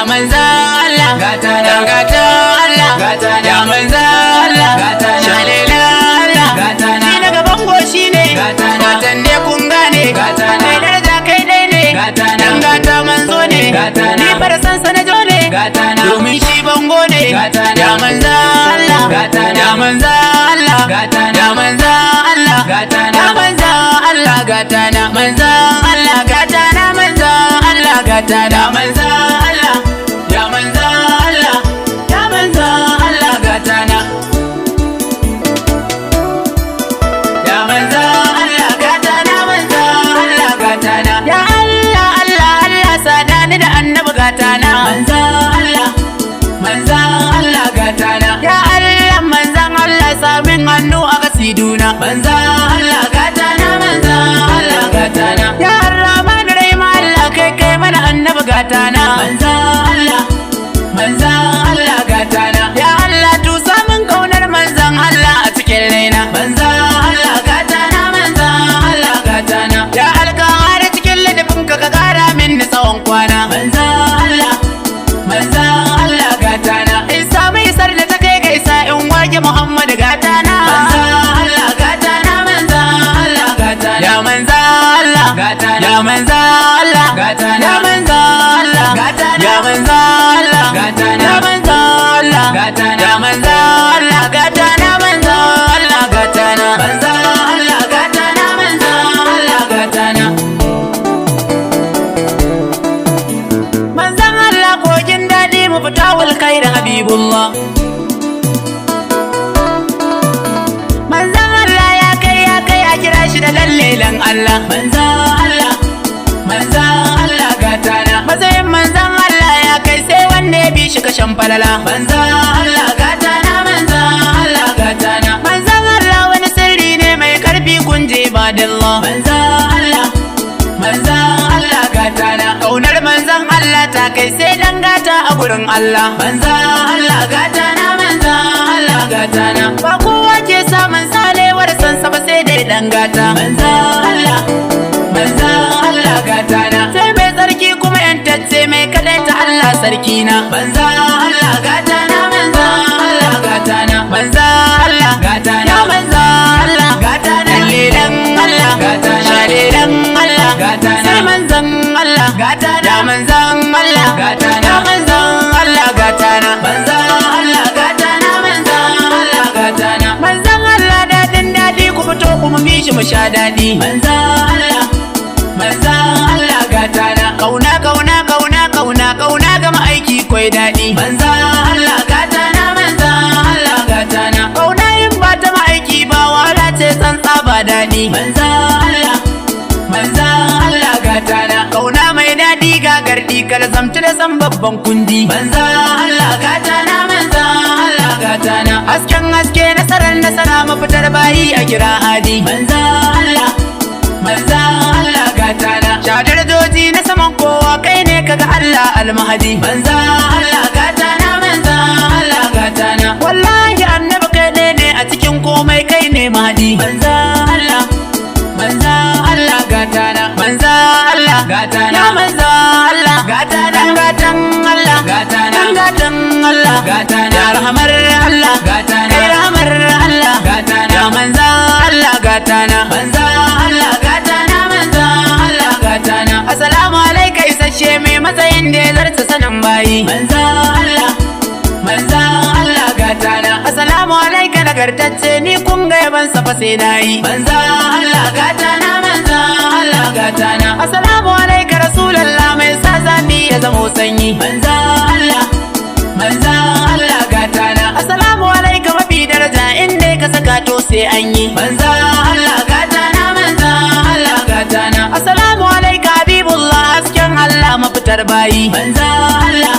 Ya manzan Allah Gatana. Gatan Allah Gatana. Ya manzan Allah Gatana. Shalela Allah Gatana. Ni na gaban goshi ne Gatana. Gatan ne kun gane Gatana. Mai daraja kai dai ne Gatana. Dan gata manzo ne Gatana. Ni farasan sanajo ne Gatana. Domin shi bango ne Gatana. Ya manzan Allah Gatana. Ya manzan Allah Gatana. Ya manzan Allah Gatana. Ya manzan Allah gatana manzan Allah gatana manzan Allah gatana manzan Allah ya manzan Allah ya manzan Allah gatana ya manzan Allah gatana manzan Allah gatana ya Allah Allah Allah sadani da annabi gatana manzan Allah manzan Allah gatana ya Allah manzan Allah samin hannu a kasiduna manzan Allah gatana manzan Allah gatana ya Rahman Rahim Allah kai kai mana annabi gatana manzan Allah manzan Allah gatana ya Allah tusa min kaunar manzan Allah a cikin raina manzan Allah gatana manzan Allah gatana ya alƙawari cikin ladabinka ka ƙara min tsawon kwana manzan Allah manzan Allah gatana in samu isar da ta kai ga isa in wage Muhammadu gatana manzan Allah gatana manzan Allah gatana ya manzan Allah Gatana. ya manzan Allah Gatana. ya manzan Allah Gatana. ya manzan Allah Gatana. ya manzan Allah Gatana. ya manzan Allah gatana manzan Allah gatana manzan Allah gatana manzan Allah gatana manzan Allah kogin daɗi mu fita wal khairin habibullah manzan Allah ya kai a kira shi da lallelan Allah manzan Allah manzan Allah gatana matsayin manzan Allah ya kai sai wanda ya bi shi kashan falala manzan Allah gatana manzan Allah gatana manzan Allah wani sirri ne mai karfi kunje badallah manzan Allah manzan Allah gatana kaunar manzan Allah ta kai sai dan gata a gurin Allah manzan Allah gatana manzan Allah gatana ba kowa ke samun salewar sansa ba sai dai dan gata manzan Allah manzan Allah gatana sai mai tsarki kuma yantacce mai kadaita Allah sarki na manzan Allah gatana manzan Allah gatana manzan Allah Gatana. ya manzan Allah Gatana. Dalilan Allah Gatana. Shalilan Allah Gatana. sai manzan Allah Gatana. ya manzan Allah Gatana. ya manzan Allah gatana Manzan Allah gatana manzan Allah gatana manzan Allah dadin dadi ku fito ku mu bi shi mu sha dadi manzan Allah manzan Allah gatana kauna kauna kauna kauna kauna ga ma'aiki kwai dadi manzan Allah gatana manzan Allah gatana kauna in ba ta ma'aiki ba wahala ce tsantsa ba dadi manzan Allah manzan Allah gatana kauna mai dadi ga gardi kalzamci da san babban kundi manzan Allah gatana manzan Allah gatana hasken haske nasarar nasara mafitar bayi a kira hadi manzan Allah manzan Allah gatana shadar doji na saman kowa kai ne kaga Allah almahadi manzan Allah gatana manzan Allah gatana wallahi annabi kai ɗaya ne a cikin komai kai ne mahadi manzan Allah manzan Allah gatana manzan Allah Gatana. ya manzan Allah Gatana. dan gatan Allah Gatana. dan gatan Allah Gatana. ya rahamar Allah Gatana. kai rahamar Allah Gatana. ya manzan Allah gatana manzan Allah gatana manzan Allah gatana assalamu alaika isasshe mai matsayin da ya zarta sanin bayi manzan Allah manzan Allah gatana assalamu alaika nagartacce ni kun ga yaban sa fa sai nayi manzan Allah gatana manzan Allah gatana assalamu alaika rasulullah mai sa zafi ya zamo sanyi manzan Allah manzan Allah gatana assalamu alaika mafi daraja inda ka saka to sai an yi manzan Allah gatana manzan Allah gatana assalamu alaika habibullah hasken Allah mafitar bayi manzan Allah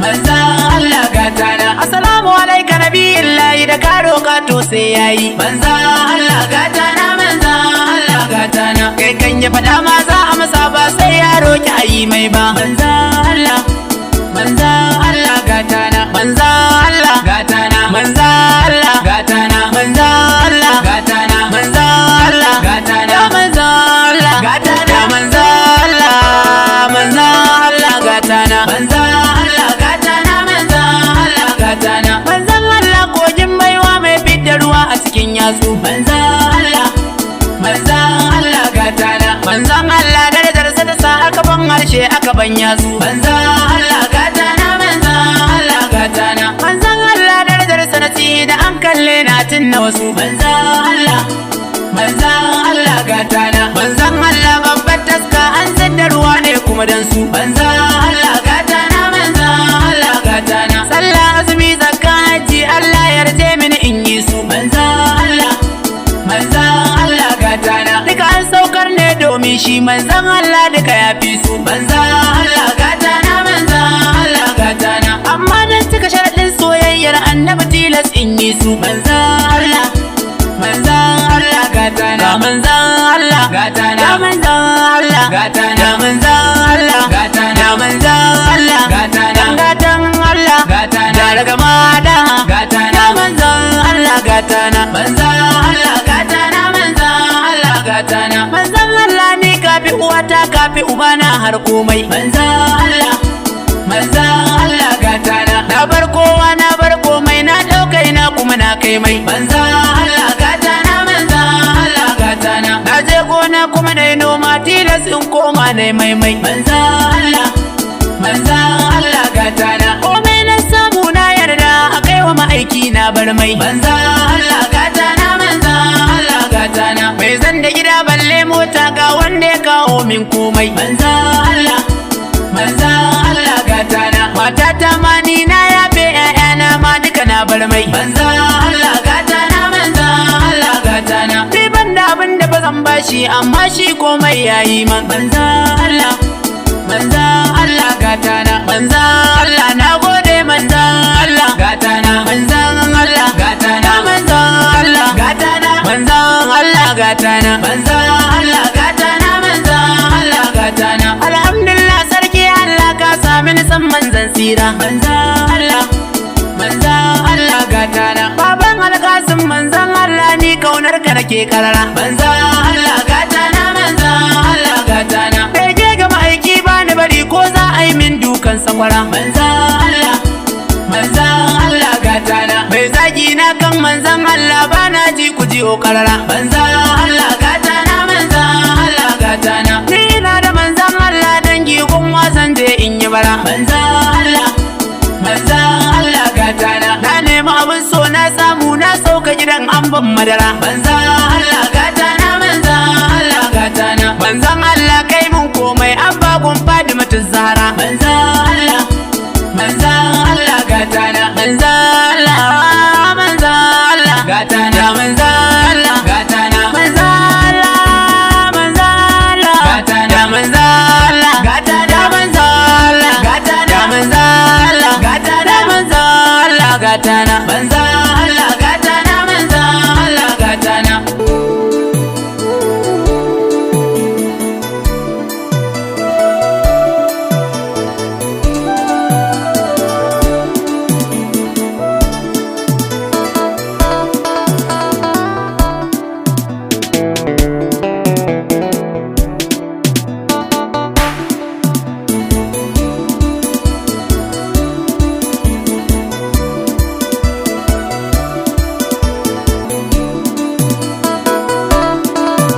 manzan Allah gatana assalamu alaika nabiyullahi da ka roka to sai yayi manzan Allah gatana manzan Allah gatana kai kan ya faɗa ma za a masa ba sai ya roki ayi mai ba manzan Allah manzan Allah gatana manzan Allah gatana manzan Allah gatana manzan Allah gatana manzan Allah Gatana. ya manzan Allah Gatana. ya manzan Allah manzan Allah gatana manzan kaban yatsu. Manzan Allah gata na, manzan Allah gata na. Manzan Allah darajar sanati da an kalle na tunna wasu. Manzan Allah, manzan Allah gata na. Manzan Allah babbar taska an zidda ruwa ne kuma dan su. Manzan Allah gata na, manzan Allah gata na. Sallah azumi zakka haji Allah yarje mini in yi su. Manzan Allah, manzan Allah gata na. Duka an saukar ne domin shi manzan Allah duka ya fi su. Manzan Allah gata na, manzan Allah gata na. Amma dan cika sharaɗin soyayyar annabi tilas in yi su. Manzan Allah, manzan Allah gata na. Ga manzan Allah, Gata na. ga manzan Allah, Gata na. ga manzan Allah, Gata na. ga manzan Allah, Gata na. dan gatan Allah, Gata na. da ragama da, Gata na. ga manzan Allah gata na. Manzan Allah gata na, manzan Allah gata na. Manzan Allah ni kafi uwata kafi ubana har komai. Manzan Allah, manzan Allah gata na. Na bar kowa na bar komai na ɗaukai na kuma na kai mai. Manzan Allah gata na, manzan Allah gata na. Na je gona kuma na yi noma tilas in koma na yi maimai. Manzan Allah, manzan Allah gata na. Komai na samu na yarda a kai wa ma'aiki na bar mai. Manzan Allah gata na, manzan Allah gata na. Mai zan da gida balle mota ga wanda ya kawo min komai. Manzan Allah, manzan Allah gata na. Matata ma ni na yafe ƴaƴana ma duka na bar mai. Manzan Allah gata na, manzan Allah gata na. Ni ban da abin da ba zan bashi amma shi komai yayi man. Manzan Allah, manzan Allah gata na. Manzan Allah na gode manzan Allah. Gata na, Manzan Allah gata na, manzan Allah gata na. manzan Allah gata na. Manzan Allah gata na, manzan Allah gata na. Alhamdulillah sarki Allah ka sami ni san manzan tsira. Manzan Allah, manzan Allah gata na. Baban alkasim manzan Allah ni kaunar ka nake karara. Manzan Allah gata na, manzan Allah gata na. Bege ga ma'aiki ba ni bari ko za a yi min dukan sakwara. Manzan Allah, manzan Allah gata na. Mai zagi na kan manzan Allah ba na ji ku ji o karara. Manzan Allah gata na, manzan Allah gata na. Ni ina da manzan Allah dangi kun wasan je in yi bara. Manzan Allah, manzan Allah gata na. Na nemi abin so na samu na sauka gidan an ban madara. Manzan Allah gata na, manzan Allah gata na. Manzan Allah kai mun komai an bagun Fadimatu Zahra. Manzan Allah, manzan Allah gata na. Manzan Allah, manzan Allah, Gata na, ya manzan Allah, gata na, manzan Allah, manzan Allah, Gata na. ya manzan Allah, Gata na. ya manzan Allah, Gata na. ya manzan Allah, Gata na. ya manzan Allah, gata na. Manzan Allah gata na, manzan Allah gata na.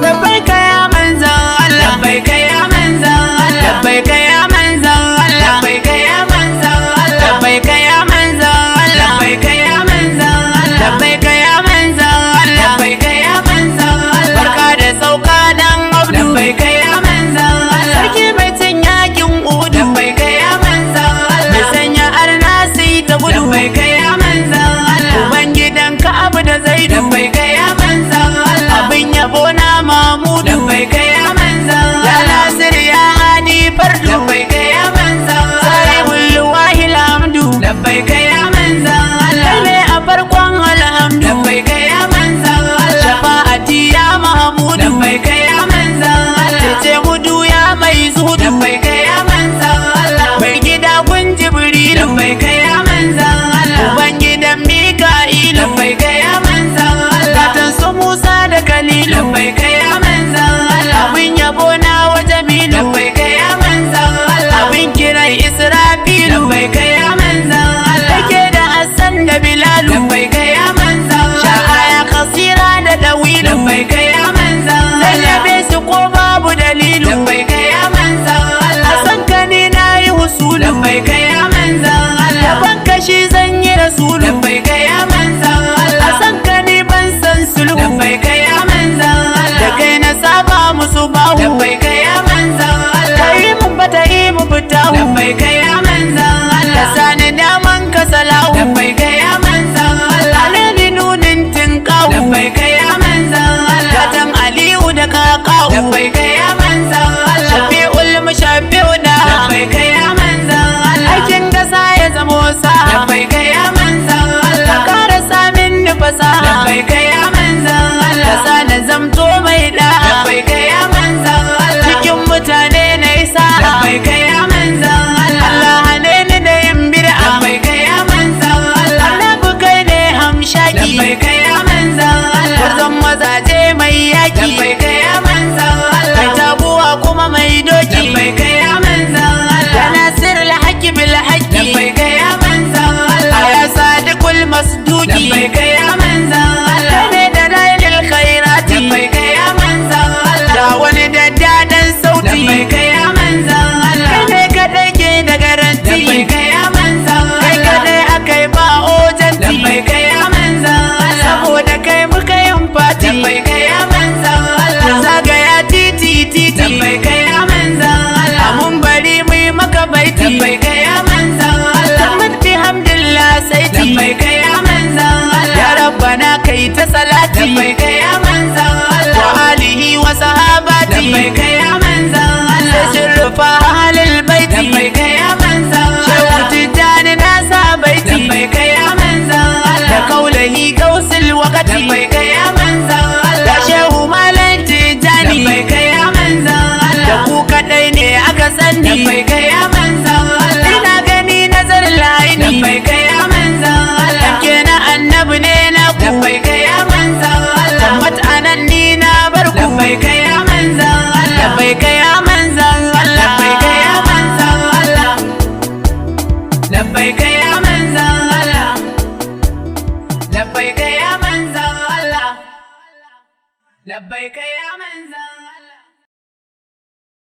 Labbaika ya manzan Allah, Labbaika ya manzan Allah, labbaika ya manzan Allah, labbaika ya manzan Allah, labbaika ya manzan Allah, labbaika ya manzan Allah, labbaika ya manzan Allah. labbaika ya manzan Allah, Barka da sauka dan Abdu, labbaika ya manzan Allah, sarki mai cin yakin Udu, labbaika ya manzan mai Allah, sanya arna sai ta gudu. labbaika ya manzan Allah, Ubangidan Ka'abu da Zaidu, labbaika ya manzan Allah, abin yabo na Mamudu, labbaika ya manzan ya Allah, Nasir ya Hadi Fardu, labbaika ya manzan Allah, sahibul wahil hamdu, labbaika ya manzan kai Allah, ne a farkon alhamdu, labbaika ya manzan Allah, shafa'ati ya Mahmudu, labbaika ya manzan Allah, cece gudu ya mai zudu, labbaika ya manzan Allah, mai gida gun Jibrilu, labbaika ya manzan Allah, ubangidan Mika'ilu, labbaika ya manzan Allah, gatan su Musa da Kalilu, labbaika ya manzan Allah, abin yabo na wa Jamilu, labbaika ya manzan Allah, abin kiran Israfilu, labbaika ya manzan Allah, kake da Hassan da Bilalu, labbaika ya manzan Allah, sha'aya kasira da Dawilu, labbaika ya manzan Allah, lallabe su ko babu dalilu, labbaika ya manzan Allah, Hassan ka ni Labbaika ya manzan Allah. Shafi'ul mushafi'una. Labbaika ya manzan Allah. Aikin gasa ya zamo sa. Labbaika ya manzan Ka Allah. kara samin nufasa. Labbaika ya manzan Ka Allah. sa na zamto mai da. Labbaika ya manzan Allah. Cikin mutane na isa. Labbaika ya manzan Allah. Allah hane ni da yin bid'a. Labbaika ya manzan Allah. Annabi kai ne hamshaki. Labbaika ya manzan Allah. Gwarzon mazaje mai yaki. Labbaika ya manzan Allah. Mai taguwa kuma mai doki. Labbaika ya manzan Allah. Ya nasirul haqqi bil haqqi. Labbaika ya manzan Allah. Ya sadiqul masduqi. Labbaika ya manzan Allah. Kai ne da nailil khairati. Labbaika ya manzan Allah. Da wani daddaɗan sauti. Labbaika ya manzan Allah. Kai ne kaɗai ke da garanti. Labbaika ya manzan Kai Allah. kaɗai aka yi ba ojanti. Labbaika ya manzan Allah. Saboda kai muka yin fati. Labbaika ya manzan Mu Allah. zagaya titi titi. Labbaika ya manzan Allah. Mun bari mu yi maka baiti. Labbaika ya manzan Allah. Tammat bihamdillah saiti. Labbaika ya manzan Allah. Ya rabbana kai ta salati. Labbaika ya manzan Allah. Wa alihi wa sahabati. Labbaika ya manzan Allah. Sai shirfa ahlul baiti. Labbaika ya manzan Shehu Allah. Tijjani na sa baiti. Labbaika ya manzan Da Allah. kaulahi gausul wakati. Labbaika ya manzan Allah. Da shehu malam Tijjani. Labbaika ya manzan Allah. Da ku kaɗai ne aka sani. Labbaika ya manzan Allah. Ina gani nazarin laini. Labbaika ya manzan Allah. Ke na annabi ne na ku. Labbaika ya manzan Allah. Tabbat anan ni na bar ku. Labbaika ya manzan Allah. Labbaika ya manzan Allah. Labbaika ya manzan Allah. Labbaika ya manzan Allah. Labbaika ya manzan Allah. Labbaika ya manzan